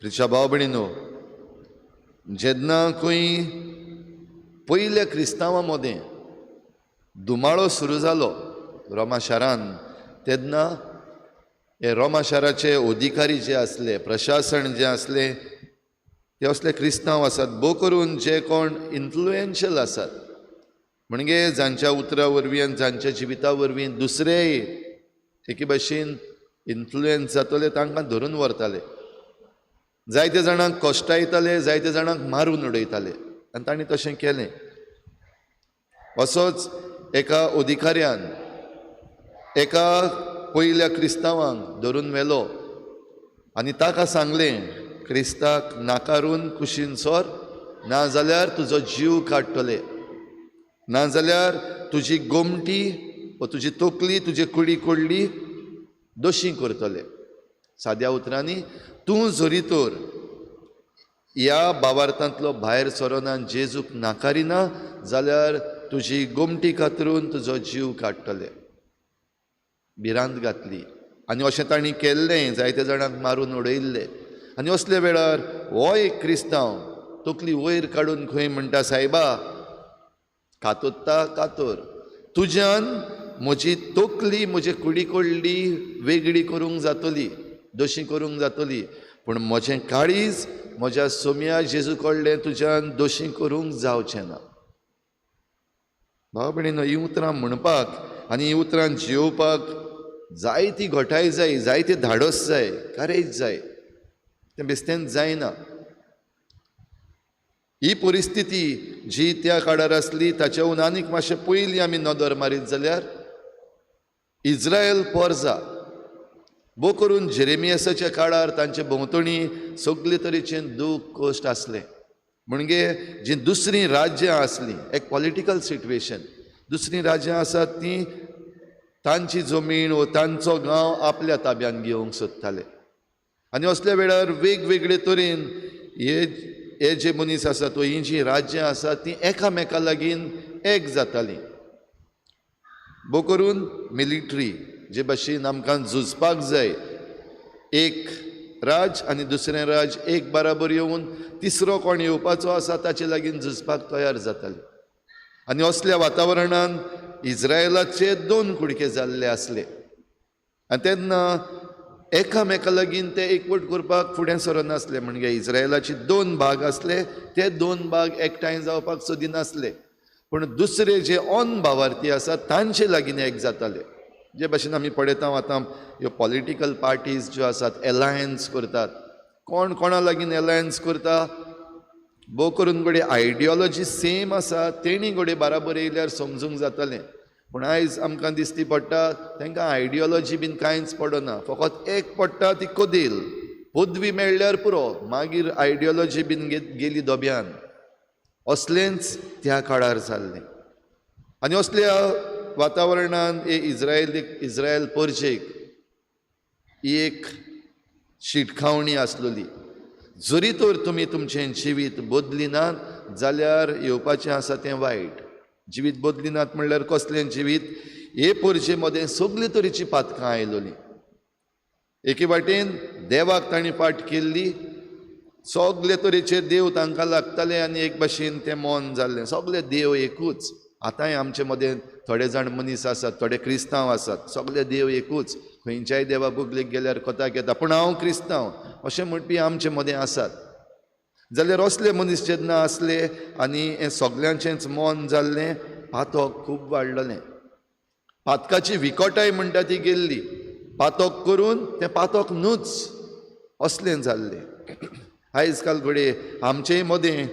प्रिच्या भाव भयणीनो, जेन्ना खंय पयल्या क्रिस्तांवां मदें धुमाळो सुरू जालो रोमा शारान, तेन्ना हे रोमा शाराचे अधिकारी जे आसले, प्रशासन जें आसलें, ते असले क्रिस्तांव आसात भोव करून जे कोण इन्फ्लुएन्शियल आसात, म्हणजे जांच्या उतरां वरवीं आनी जांच्या जिविता वरवीं दुसरेय एके भाशेन इन्फ्लुएन्स जातले, तांकां धरून व्हरताले. जायते जाणांक कश्टायताले, जायते जाणांक मारून उडयताले आनी तांणी तशें केलें. असोच एका अधिकाऱ्यान एका पयल्या क्रिस्तांवांक धरून व्हेलो आनी ताका सांगलें, क्रिस्ताक नाकारून कुशीन सर, नाजाल्यार तुजो जीव काडटले, नाजाल्यार तुजी गोमटी वा तुजी तकली तुजे कुडी कडली दोशी करतले. साद्या उतरांनी, तूं जरी तर ह्या भावार्थांतलो भायर सरना, जेजूक नाकारिना जाल्यार तुजी गोमटी कातरून तुजो जीव काडटले. भिरांत घातली आनी अशें तांणी केल्लें, जायते जाणांक मारून उडयल्ले. आनी असल्या वेळार हो एक क्रिस्तांव तकली वयर काडून खंय म्हणटा, सायबा कातोत्ता कातोर, तुज्यान म्हजी तकली म्हजे कुडी कडली वेगळी करूंक जातली, दोशी करूंक जातली, पूण म्हजें काळीज म्हज्या सोम्या जेजू कडलें तुज्यान दोशी करूंक जावचें ना. भाव भयणीनो, हीं उतरां म्हणपाक आनी हीं उतरां जियोवपाक जायती घटाय जाय, जायते धाडस जाय, कारेज जाय, तें बेस्तेंच जायना. ही परिस्थिती जी त्या काळार आसली ताच्याहून आनीक मातशें पयलीं आमी नदर मारीत जाल्यार इज्रायल पोरजा भोव करून जेरेमियासाच्या काळार तांचे भोंवतणी सगळे तरेचे दूख कश्ट आसले. म्हणजे जी दुसरीं राज्यां आसलीं, एक पॉलिटिकल सिट्युएशन, दुसरीं राज्यां आसात तीं तांची जमीन वो तांचो गांव आपल्या ताब्यान घेवंक सोदताले. आनी असल्या वेळार वेगवेगळे तरेन हे जे मनीस आसात वो हीं जीं राज्यां आसात तीं एकामेका लागीं एक जातालीं. भोव करून मिलिट्री जे भाशेन आमकां झुजपाक जाय, एक राज आनी दुसरें राज एक बराबर येवन तिसरो कोण येवपाचो आसा ताचे लागीं झुजपाक तयार जाताले. आनी असल्या वातावरणान इज्रायलाचे दोन कुडके जाल्ले आसले आनी तेन्ना एकामेका लागीं ते एकवट करपाक फुडें सरनासले. म्हणजे इज्रायलाचे दोन भाग आसले, ते दोन भाग एकठांय जावपाक सोदिनासले, पूण दुसरे जे ऑन भावार्थी आसात तांचे लागीं एक जाताले. जे भाशेन आमी पळयता आतां ह्यो पॉलिटिकल पार्टीज ज्यो आसात एलायन्स करतात, कोण कोणा लागीं एलायन्स करता, भोव करून घडये आयडियोलॉजी सेम आसा तेणी घडये बाराबर येयल्यार समजूंक जातलें, पूण आयज आमकां दिसती पडटा तांकां आयडियोलॉजी बीन कांयच पडना, फकत एक पडटा ती कदेल, पदवी मेळ्ळ्यार पुरो, मागीर आयडियोलॉजी बीन गेली दोब्यान. असलेंच त्या काळार जाल्लें. आनी असल्या वातावरणान हे इज्रायल परजेक ही एक शिटकावणी आसलेली, जरी तर तुमी तुमचें जिवीत बदलिनात जाल्यार येवपाचें आसा तें वायट. जिवीत बदलिनात म्हणल्यार कसलें जिवीत? हे परजे मदें सगळे तरेचीं पातकां आयलोलीं. एके वाटेन देवाक तांणी फाट केल्ली, सगळे तरेचे देव तांकां लागताले आनी एक भाशेन तें मन जाल्लें, सगळे देव एकूच. आतांय आमचे मदें थोडे जाण मनीस आसात, थोडे क्रिस्तांव आसात, सगळे देव एकूच, खंयच्याय देवा बुगलेक गेल्यार कोताक येता, पूण हांव क्रिस्तांव अशें म्हणपी आमचे मदें आसात. जाल्यार असले मनीस जेन्ना आसले आनी हें सगल्यांचेंच मन जाल्लें, पातक खूब वाडलेलें, पातकाची विकोटाय म्हणटा ती गेल्ली, पातक करून तें पातक न्हूच असलें जाल्लें. आयज काल घडये आमचेय मदें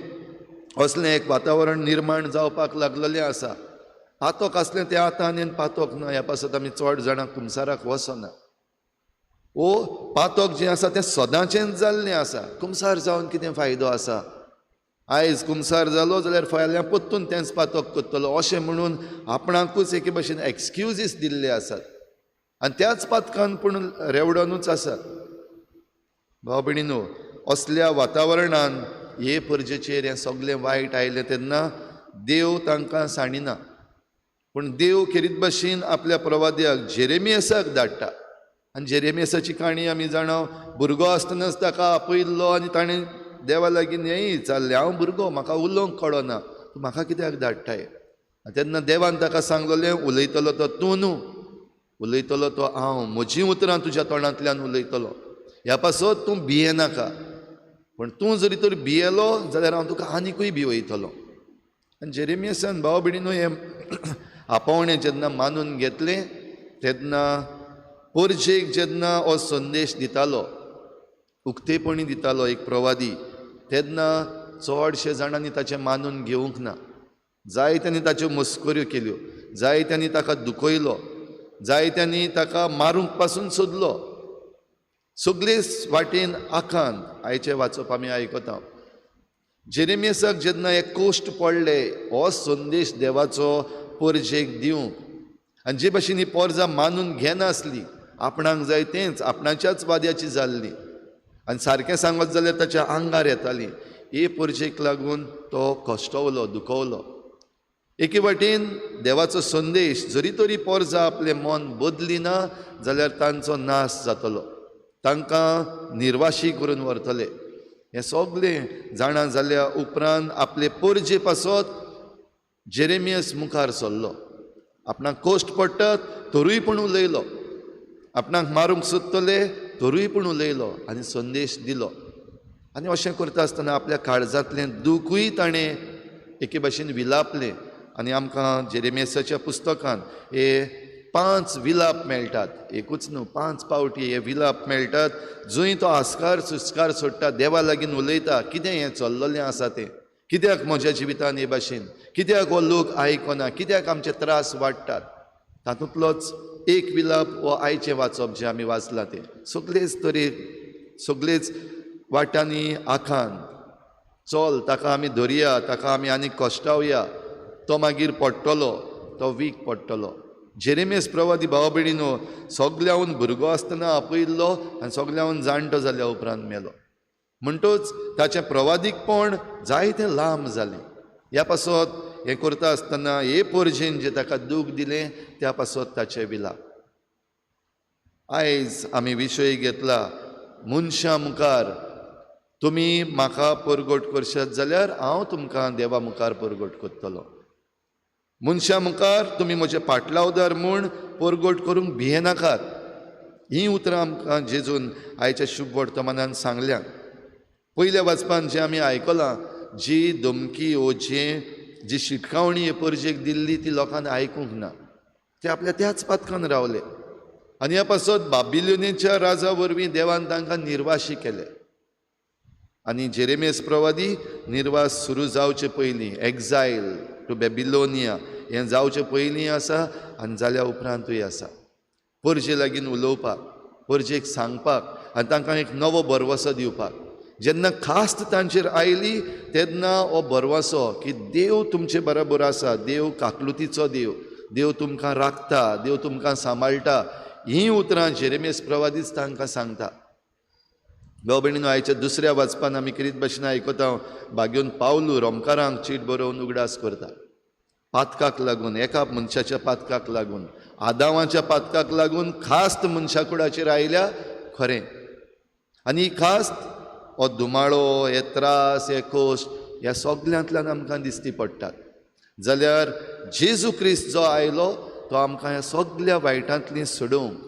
असलें एक वातावरण निर्माण जावपाक लागलेलें आसा. पातक आसलें तें आतां आनी पातक ना ह्या पासत आमी चड जाणां कुमसाराक वचना. ओ पातक जें आसा तें सदांचेंच जाल्लें आसा, कुमसार जावन कितें फायदो आसा? आयज कुमसार जालो जाल्यार फाल्यां परतून तेंच पातक करतलो अशें म्हणून आपणाकूच एके भाशेन एक्सक्युजीस दिल्ले आसात आनी त्याच पातकान पूण रेवडोनूच आसात. भाव भयणीनो, असल्या वातावरणान हे परजेचेर हें सगळें वायट आयलें तेन्ना देव तांकां सांडिना, पूण देव खेरीत भाशेन आपल्या प्रवाद्याक जेरेमियासाक धाडटा आनी जेरेमियासाची काणी आमी जाणा, भुरगो आसतनाच ताका आपयल्लो आनी ताणें देवा लागीं हेंय विचारलें, हांव भुरगो, म्हाका उलोवंक कळना, तूं म्हाका कित्याक धाडटाय? तेन्ना देवान ताका सांगलेलें, उलयतलो तो तूं न्हू, उलयतलो तो हांव, म्हजीं उतरां तुज्या तोंडांतल्यान उलयतलो, ह्या पासत तूं भियेनाका, पूण तूं जरी तर भियेलो जाल्यार हांव तुका आनिकूय भिवयतलो. आनी जेरेमियासान भाव भयणीनो हें आपोवणें जेन्ना मानून घेतलें तेन्ना परजेक जेन्ना हो संदेश दितालो, उक्तेपणी दितालो एक प्रवादी, तेन्ना चडशे जाणांनी ताचें मानून घेवंक ना. जायत्यांनी ताच्यो मस्कऱ्यो केल्यो, जायत्यांनी ताका दुखयलो, जायत्यांनी ताका मारूंक पासून सोदलो. सगळेच वाटेन आखान आयचें वाचप आमी आयकता. जेरेमियासाक जेन्ना हे कश्ट पडले हो संदेश देवाचो परजेक दिवंक, आनी जे भाशेन ही पोरजा मानून घेनासली, आपणाक जाय तेंच, आपणाच्याच वाद्याची जाल्ली, आनी सारकें सांगत जाल्यार ताच्या आंगार येताली, हे परजेक लागून तो कश्टवलो, दुखवलो. एके वाटेन देवाचो संदेश जरी तरी पोरजा आपलें मन बदली ना जाल्यार तांचो नाश जातलो, तांकां निर्वाशी करून व्हरतले. हें सगळें जाणा जाल्या उपरांत आपले परजे पासत जेरेमियस मुखार सरलो. आपणाक कश्ट पडटात तरूय पूण उलयलो, आपणाक मारूंक सोदतले तरूय पूण उलयलो आनी संदेश दिलो. आनी अशें करता आसतना आपल्या काळजांतलें दुखूय ताणें एके भाशेन विलापलें. आनी आमकां जेरेमियासाच्या पुस्तकान हे 5 विलाप मेळटात, एकूच न्हू, 5 पावटी हे विलाप मेळटात, जंय तो आस्कार सुस्कार सोडटा, देवा लागीं उलयता, कितें हें चल्ललें आसा तें, कित्याक म्हज्या जिवितान हे भाशेन, कित्याक हो लोक आयकना, कित्याक आमचे त्रास वाडटात. तातूंतलोच एक विलाप हो आयचें वाचप जें आमी वाचलां तें. सगळेच तरेन सगळेच वाटांनी आखान चल, ताका आमी धरया, ताका आमी आनी कश्टावया, तो मागीर पडटलो, तो वीक पडटलो. जेरेमियास प्रवादी भाव भयणीनो सगल्याहून भुरगो आसतना आपयल्लो आनी सगल्याहून जाणटो जाल्या उपरांत मेलो. म्हणटच ताचें प्रवादीकपण जायतें लांब जालें. ह्या पासत हें करता आसतना हे परजेन जें ताका दूख दिलें त्या पासत ताचें विलाप. आयज आमी विशय घेतला, मनशां मुखार तुमी म्हाका परगट करशात जाल्यार हांव तुमकां देवा मुखार परगट करतलो. मनशां मुखार तुमी म्हजे पाटलावदार म्हूण परगट करूंक भियेनाकात. हीं उतरां आमकां जेजून आयच्या शुभ वर्तमानान सांगल्यात. पयल्या वाचपान जें आमी आयकलां, जी धमकी ओ जी शिटकावणी हे परजेक दिल्ली ती लोकांक आयकूंक ना, ते आपल्या त्याच पातकान रावले. आनी ह्या पासत बाबिलोनियेच्या राजा वरवीं देवान तांकां निर्वाशी केले. आनी जेरेमियास प्रवादी निर्वास सुरू जावचे पयलीं, एक्झायल टू बेबिलोनिया हें जावचे पयलीं आसा आनी जाल्या उपरांतूय आसा. परजे लागीं उलोवपाक, परजेक सांगपाक आनी तांकां एक नवो भरवंसो दिवपाक. जेन्ना खास्त तांचेर आयली तेन्ना हो भरवंसो की देव तुमचे बरोबर आसा, देव काकलुतीचो देव, देव तुमकां राखता, देव तुमकां सांबाळटा, हीं उतरां जेरेमियास प्रवादीच तांकां सांगता. भाव भयणीनो, आयच्या दुसऱ्या वाचपान आमी कितें भाशेन आयकता, भाग्योन पावलू रोमकारांक चीट बरोवन उगडास करता. पातकाक लागून, एका मनशाच्या पातकाक लागून, आदावाच्या पातकाक लागून खास्त मनशा कुडाचेर आयल्या खरें. आनी ही खास्त, हो धुमाळो, हे त्रास, हे कश्ट ह्या सगल्यांतल्यान आमकां दिसती पडटात. जाल्यार जेजू क्रिस्त जो आयलो तो आमकां ह्या सगल्या वायटांतली सोडोवंक,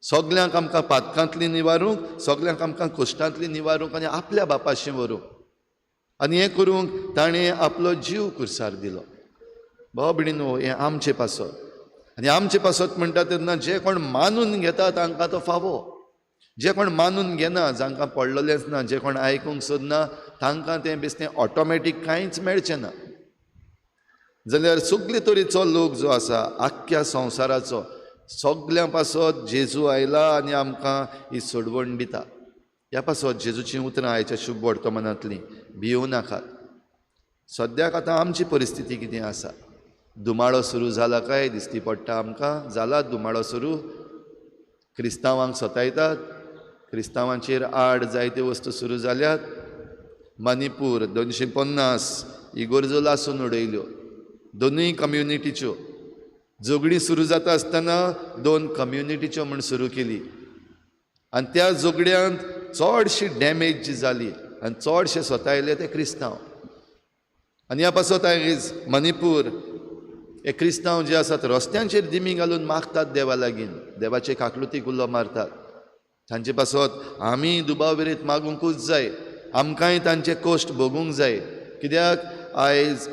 सगल्यांक आमकां पातकांतली निवारूंक, सगल्यांक आमकां कश्टांतली निवारूंक आनी आपल्या बापाशी व्हरूंक. आनी हें करूंक ताणें आपलो जीव कुर्सार दिलो. भाव भयणीनो, हें आमचे पासत. आनी आमचे पासत म्हणटा तेन्ना जे कोण मानून घेता तांकां तो फावो, जे कोण मानून घेना, जांकां पडलेलेंच ना, जे कोण आयकूंक सोदना तांकां तें बेश्टें ऑटोमॅटीक कांयच मेळचें ना. जाल्यार सगळे तरेचो लोक जो आसा आख्ख्या संवसाराचो, सगल्यां पासत जेजू आयला आनी आमकां ही सोडवण दिता. ह्या पासत जेजूचीं उतरां आयच्या शुभ वर्तमानांतलीं, भियोव नाकात. सद्याक आतां आमची परिस्थिती कितें आसा, धुमाळो सुरू जाला काय दिसती पडटा आमकां, जाला धुमाळो सुरू, क्रिस्तांवांक सतायतात, क्रिस्तांवांचेर आड जायत्यो वस्तू सुरू जाल्यात. मणिपूर 250 इगर्जो लासून उडयल्यो, दोनूय कम्युनिटीच्यो झगडीं सुरू जाता आसतना 2 कम्युनिटीच्यो म्हूण सुरू केली. आनी त्या झगड्यांत चडशी डॅमेज जी जाली आनी चडशे स्वता ते क्रिस्तांव. आनी ह्या पासत आयज मणिपूर हे क्रिस्तांव जे आसात रस्त्यांचेर दिमी घालून मागतात देवा लागीं, देवाचे काकलुतीक उलो मारतात. तांचे पासत आमी दुबाव विरीत मागूंकूच जाय, आमकांय तांचे कश्ट भोगूंक जाय. कित्याक आयज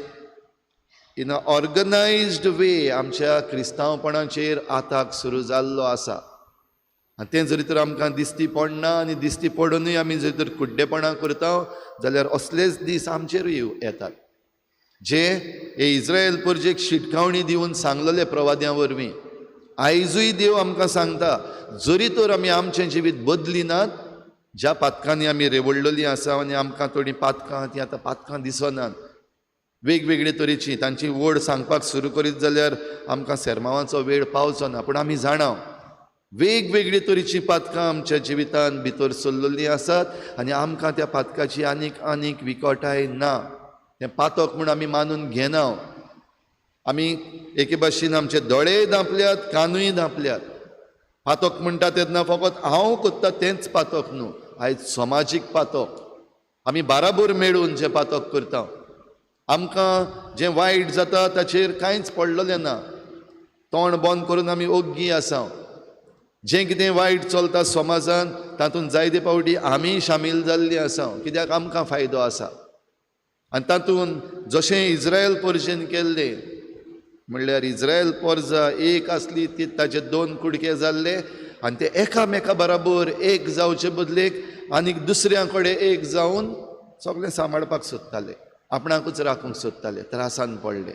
इन अ ऑर्गनायज्ड वे आमच्या क्रिस्तांवपणाचेर आताक सुरू जाल्लो आसा. आनी तें जरी तर आमकां दिसती पडना आनी दिसती पडुनूय आमी जरी तर कुड्डेपणां करता जाल्यार असलेच दीस आमचेरूय येतात. जे हे इस्रायल परजेक शिटकावणी दिवन सांगलेले प्रवाद्यां वरवीं आयजूय देव आमकां सांगता, जरी तर आमी आमचें जिवीत बदली नात, ज्या पातकांनी आमी रेवडलेलीं आसा आनी आमकां थोडीं पातकां तीं आतां पातकां दिसनात, वेगवेगळे तरेची तांची ओड सांगपाक सुरू करीत जाल्यार आमकां सेर्मांवाचो वेळ पावचो ना. पूण आमी जाणा वेगवेगळे तरेचीं पातकां आमच्या जिवितांत भितर सरलेलीं आसात आनी आमकां त्या पातकाची आनीक आनीक विकटाय ना. तें पातक म्हूण आमी मानून घेना. आमी एके भाशेन आमचे दोळेय धांपल्यात, कानूय धांपल्यात. पातक म्हणटा तेन्ना फकत हांव करता तेंच पातक न्हू, आयज समाजीक पातक आमी बाराबर मेळून जें पातक करता, आमकां जें वायट जाता ताचेर कांयच पडलेलें ना, तोंड बंद करून आमी ओग्गी आसा. जें कितें वायट चलता समाजान तातूंत जायते फावटी आमी सामील जाल्लीं आसा, कित्याक आमकां फायदो आसा. आनी तातूंत जशें इस्रायल परजेन केल्लें, म्हणल्यार इस्रायल परजा एक आसली ती ताचे दोन कुडके जाल्ले आनी ते एकामेका बराबर एक जावचे बदलेक आनीक दुसऱ्या कडेन एक जावन सगळें सांबाळपाक सोदताले, आपणाकूच राखूंक सोदताले, त्रासान पडले.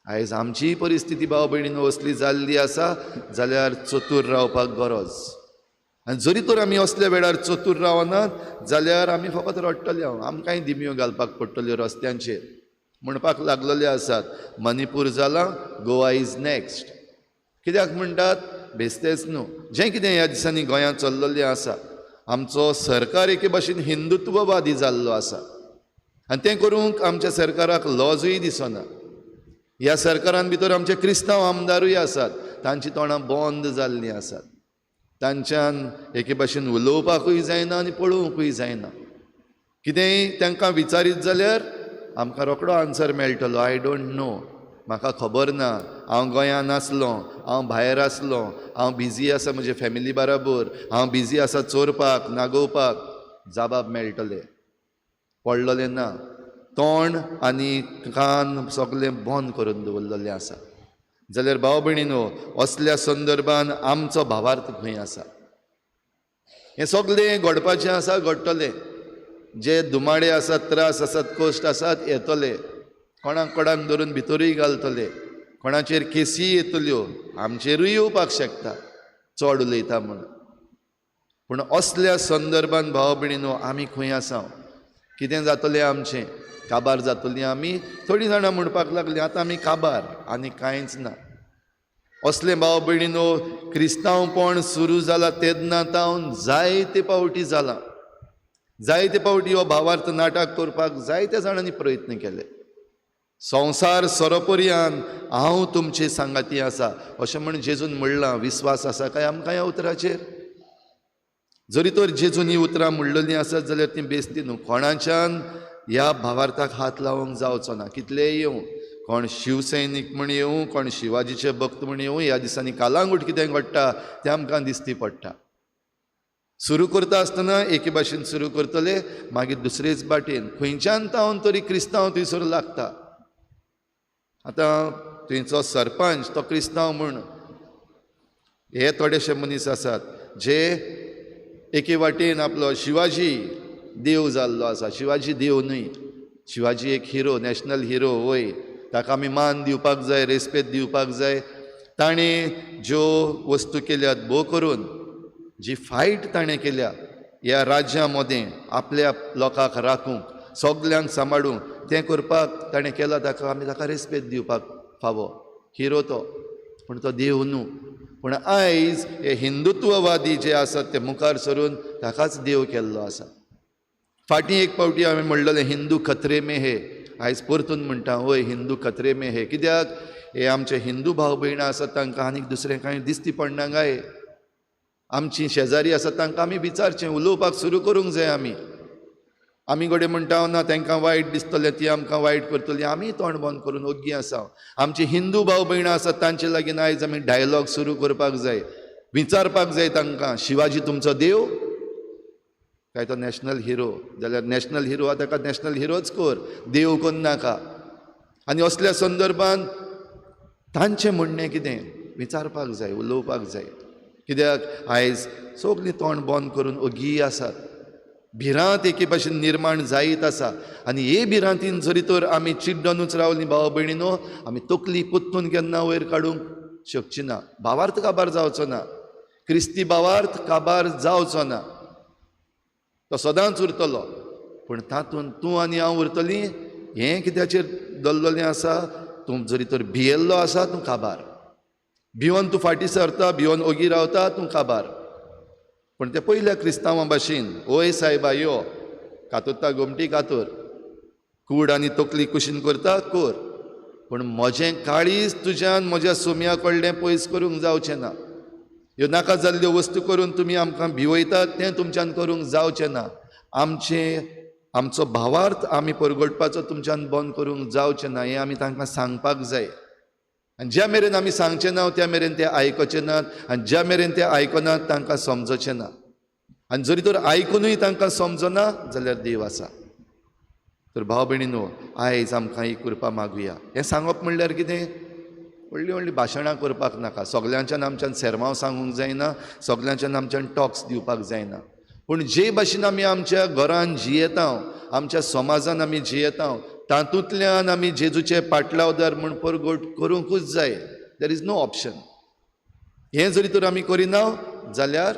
आयज आमचीय परिस्थिती भाव भयणीन असली जाल्ली आसा जाल्यार चतूर रावपाक गरज. आनी जरी तर आमी असल्या वेळार चतूर रावनात जाल्यार आमी फकत रडटले, आमकांय दिमयो घालपाक पडटल्यो रस्त्यांचेर. म्हणपाक लागलेले आसात मणिपूर जालां, गोवा is next. कित्याक म्हणटात बेस्तेच न्हू, जें कितें ह्या दिसांनी गोंयांत चल्लेलें आसा, आमचो सरकार एके भाशेन हिंदुत्ववादी जाल्लो आसा आनी तें करूंक आमच्या सरकाराक लॉजूय दिसना. ह्या सरकारान भितर आमचे क्रिस्तांव आमदारूय आसात, तांची तोंडां बंद जाल्लीं आसात, तांच्यान एके भाशेन उलोवपाकूय जायना आनी पळोवंकूय जायना. कितेंय तांकां विचारीत जाल्यार आमकां रोखडो आन्सर मेळटलो, I don't know, म्हाका खबर ना, हांव गोंयांत नासलो, हांव भायर आसलो, हांव बिजी आसा म्हजे फॅमिली बराबर, हांव बिजी आसा चोरपाक नागोवपाक. जाबाब मेळटले, पडलेलें ना. तोंड आनी कान सगळें बंद करून दवरलेलें आसा. जाल्यार भाव भयणीनो, असल्या संदर्भान आमचो भावार्थ खंय आसा? हें सगळें घडपाचें आसा, घडटलें. जे दुमाडे आसात, त्रास आसात, कश्ट आसात, येतले, कोणाक कोणाक धरून भितरूय घालतले, कोणाचेर केसीय येतल्यो, आमचेरूय येवपाक शकता चड उलयता म्हूण. पूण असल्या संदर्भान भाव भयणीनो आमी खंय आसा? कितें जातलें आमचें? काबार जातलीं आमी. थोडीं जाणां म्हणपाक लागलीं आतां आमी काबार, आनी कांयच ना. असलें भाव भयणीनो क्रिस्तांवपण सुरू जालां तेन्ना तावन जायते फावटी जालां, जायते फावटी हो भावार्थ नाटक करपाक जायत्या जाणांनी प्रयत्न केले. संवसार सोरोपर्यान हांव तुमचे सांगाती आसा अशें म्हण जेजून म्हणलां. विस्वास आसा काय आमकां ह्या उतराचेर? जरी तर जेजून ही उतरां म्हणलेलीं आसत जाल्यार ती बेस्ती न्हू. कोणाच्यान ह्या भावार्थाक हात लावंक जावचो ना, कितलेय येवं, कोण शिवसैनीक म्हण येवं, कोण शिवाजीचे भक्त म्हण येवं. ह्या दिसांनी कालांगूट कितें घडटा तें आमकां दिसती पडटा. सुरू करता आसतना एके भाशेन सुरू करतले, मागीर दुसरेच बाटेन खंयच्यान तावन तरी क्रिस्तांव थंयसर लागता. आतां थंयचो सरपंच तो क्रिस्तांव म्हूण हे थोडेशे मनीस आसात जे एके वाटेन आपलो शिवाजी देव जाल्लो आसा. शिवाजी देव न्हय, शिवाजी एक हिरो, नॅशनल हिरो वय, ताका आमी मान दिवपाक जाय, रेस्पेद दिवपाक जाय. ताणें ज्यो वस्तू केल्यात भोव करून जी फायट ताणें केल्या ह्या राज्या मदें आपल्या लोकांक राखूंक, सगल्यांक सांबाळूंक, तें करपाक ताणें केलां, ताका आमी ताका रेस्पेद दिवपाक फावो. हिरो तो, पूण तो देव न्हू. पूण आयज हे हिंदुत्ववादी जे आसात ते मुखार सरून ताकाच देव केल्लो आसा. फाटीं एक फावटी हांवें म्हणलेलें हिंदू खतरे में हे, आयज परतून म्हणटा वय हिंदू खतरे में हे. कित्याक हे आमचे हिंदू भाव भयणां आसात तांकां आनीक दुसरें कांय दिसती पडना काय? आमची शेजारी आसा तांकां आमी विचारचें, उलोवपाक सुरू करूंक जाय. आमी आमी घडये म्हणटा ना तांकां वायट दिसतलें, ती आमकां वायट करतली, आमी तोंड बंद करून ओग्गी आसा. आमची हिंदू भाव भयणां आसात तांचे लागीं आयज आमी डायलॉग सुरू करपाक जाय, विचारपाक जाय तांकां, शिवाजी तुमचो देव काय तो नॅशनल हिरो? जाल्यार नॅशनल हिरो आहा ताका नॅशनल हिरोच कर, देव कोन्न नाका. आनी असल्या संदर्भान तांचें म्हणणें कितें विचारपाक जाय, उलोवपाक जाय. कित्याक आयज सगळीं तोंड बंद करून ओगी आसात. भिरांत एके भाशेन निर्माण जायत आसा आनी हे भिरांतीन जरी तर आमी चिड्डनूच रावलीं भाव भयणीनो, आमी तकली परतून केन्ना वयर काडूंक शकची ना. भावार्थ काबार जावचो ना, क्रिस्ती भावार्थ काबार जावचो ना, तो सदांच उरतलो. पूण तातूंत तूं आनी हांव उरतलीं हें कित्याचेर दल्ललें आसा? तूं जरी तर भियेल्लो आसा तूं काबार, भिवन तूं फाटीं सरता, भिवन ओगी रावता, तूं काबार. पूण ते पयल्या क्रिस्तांवां भाशेन, ओय सायबा यो, कातरता गोमटी कातर, कूड आनी तकली कुशीन करता कर, पूण म्हजें काळीज तुज्यान म्हज्या सोम्या कडलें पयस करूंक जावचें ना. ह्यो नाका जाल्ल्यो वस्तू करून तुमी आमकां भिवयतात तें तुमच्यान करूंक जावचें ना. आमचो भावार्थ आमी परगटपाचो तुमच्यान बंद करूंक जावचें ना, हें आमी तांकां सांगपाक जाय. आनी ज्या मेरेन आमी सांगचें ना त्या मेरेन ते आयकचे नात, आनी ज्या मेरेन ते आयकनात तांकां समजचें ना. आनी जरी तर आयकुनूय तांकां समजना जाल्यार देव आसा. तर भाव भयणीनो, आयज आमकां ही कृपा मागुया. हें सांगप म्हणल्यार कितें? व्हडलीं व्हडलीं भाशणां करपाक नाका, सगल्यांच्यान आमच्यान सेरमांव सांगूंक जायना, सगल्यांच्यान आमच्यान टॉक्स दिवपाक जायना. पूण जे भाशेन आमी आमच्या घरान जियेता, आमच्या समाजान आमी जियेता, तातूंतल्यान आमी जेजूचे पाटलावदार म्हूण परगट करूंकूच जाय. There is no option. हें जरी तर आमी करिना जाल्यार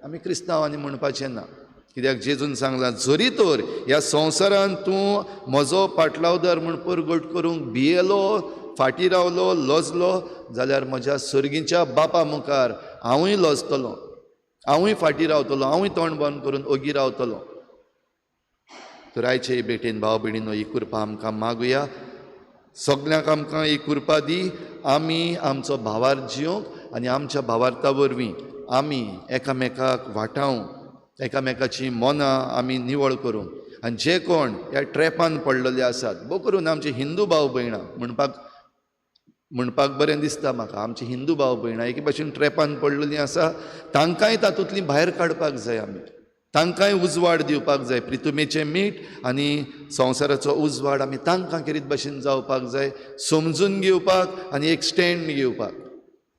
आमी क्रिस्तांवांनी म्हणपाचें ना. कित्याक जेजून सांगलां, जरी तर ह्या संवसारान तूं म्हजो पाटलावदार म्हूण परगट करूंक भियेलो, फाटीं रावलो, लजलो, जाल्यार म्हज्या सर्गीच्या बापा मुखार हांवूय लजतलो, हांवूय फाटीं रावतलो, हांवूय तोंड बंद करून ओगी रावतलो. तर आयचे भेटेन भाव भयणीनो ही कृपा आमकां मागुया. सगल्यांक आमकां ही कृपा दी, आमी आमचो भावार्थ जियोंक आनी आमच्या भावार्था वरवीं आमी एकामेकाक वाटावंक, एकामेकाची मनां आमी निवळ करूंक. आनी जे कोण ह्या ट्रॅपान पडलेले आसात, बो करून आमचे हिंदू भाव भयणां म्हणपाक बरें दिसता म्हाका, आमचे हिंदू भाव भयणां एके भाशेन ट्रॅपान पडलेलीं आसा, तांकांय तातूंतलीं भायर काडपाक जाय. आमी तांकांय उजवाड दिवपाक जाय. प्रितुमेचें मीठ आनी संवसाराचो उजवाड आमी तांकां खेरीत भाशेन जावपाक जाय, समजून घेवपाक आनी एक स्टँड घेवपाक.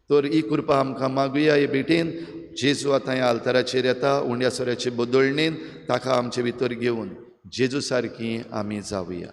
तर ही कृपा आमकां मागुया. हे भेटेन जेजू आतां ह्या आल्ताराचेर येता, उंड्या सोऱ्याचे बदलणेन ताका आमचे भितर घेवन जेजू सारकी आमी जावया.